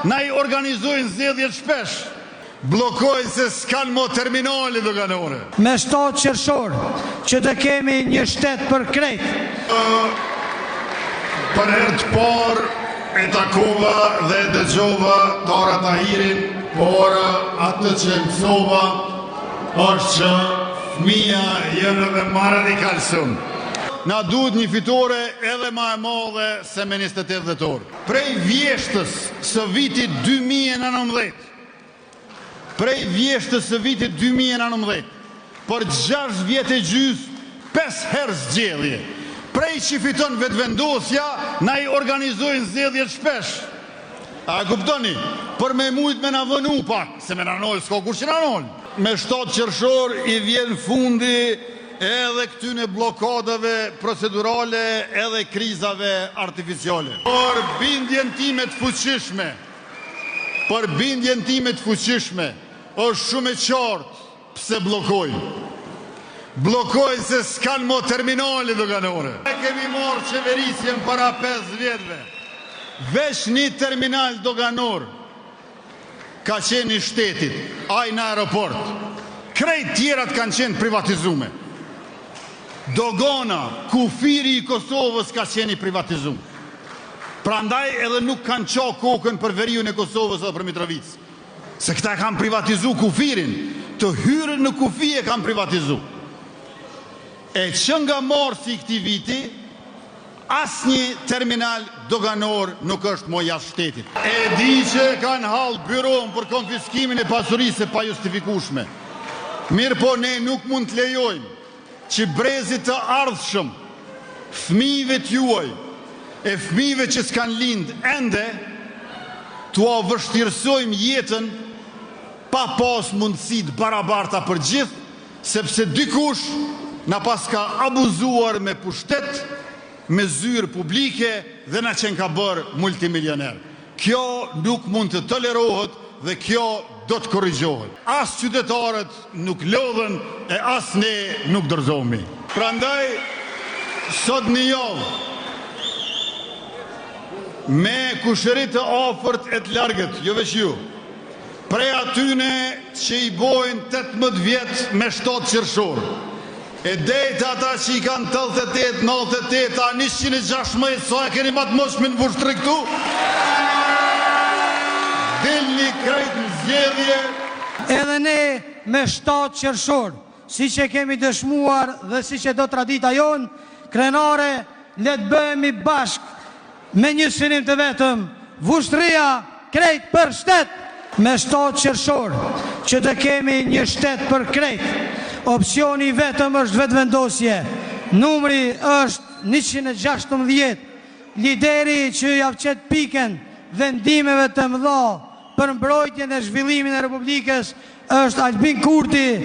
Na i organizojnë zgjedhjet shpesh, bllokojnë se s'kanë mo terminale doganore. Me 7 qershor, që të kemi një shtet për krejt. Për herë të parë e takova dhe e dëgjova Tara Tahirin, por atë që e mësova është që fëmija janë edhe ma radikal se unë. Na duhet një fitore edhe ma e madhe se me 28 dhjetor. Prej vjeshtës së vitit 2019, prej vjeshtës së vitit 2019, për 6 vjet e gjys, 5 herë zgjedhje. Prej që fiton Vetëvendosja, na i organizojnë zgjedhjet shpesh. A e kuptoni? Për me mujt me na vënu pak, se me na nol, s'ka kush që na nol. Me 7 qershor i vjen fundi edhe këtyne bllokadave procedurale edhe krizave artificiale. Për bindjen time të fuqishme, për bindjen time të fuqishme, është shumë e qartë pse bllokojnë. Bllokojnë se s'kanë mo terminale doganore. E kemi marrë qeverisjen para 5 vjetëve. Veç një terminal doganor ka qenë i shtetit, ai në aeroport. Krejt tjerat kanë qenë privatizume. Dogana, kufiri i Kosovës ka qenë i privatizum. Prandaj edhe nuk kanë qa kokën për veriun e Kosovës edhe për Mitrovicë. Se këta e kanë privatizu kufirin, të hyrën në kufi e kanë privatizu. E që nga marsi i këtij viti, asnjë terminal doganor nuk është mo jashtë shtetit. E di që e kanë hall byron për konfiskimin e pasurisë së pajustifikueshme. Mirë po ne nuk mund të lejojmë që brezit të ardhshëm, fëmijëve tuaj e fëmijëve që s'kanë lind ende, t'ua vështirësojmë jetën pa pas mundësi të barabarta për gjithë, sepse dikush na paska abuzuar me pushtet, me zyrë publike dhe na qenë ka bërë multimilioner. Kjo nuk mund të tolerohet dhe kjo do të korrigjohet. As qytetarët nuk lodhen e as ne nuk dorëzohemi. Prandaj sot një javë me kushëri të afërt e të largët, jo veç ju, prej atyne që i bojnë 18 vjet me 7 qershor, e deri te ata që i kanë 88, 98, a 116, sa e keni ma të moshmin në Vushtrri këtu, dilni krejt në zgjedhje. Edhe ne me 7 qershor, siç e kemi dëshmuar dhe siç e do tradita jonë, krenare, le të bëhemi bashkë me një synim të vetëm, Vushtrria krejt për shtet! Me 7 qershor, që të kemi një shtet për krejt. Opsioni i vetëm është Vetëvendosje. Numri është 116. Lideri që ja qet pikën vendimeve të mëdha për mbrojtjen e zhvillimin e Republikës është Albin Kurti.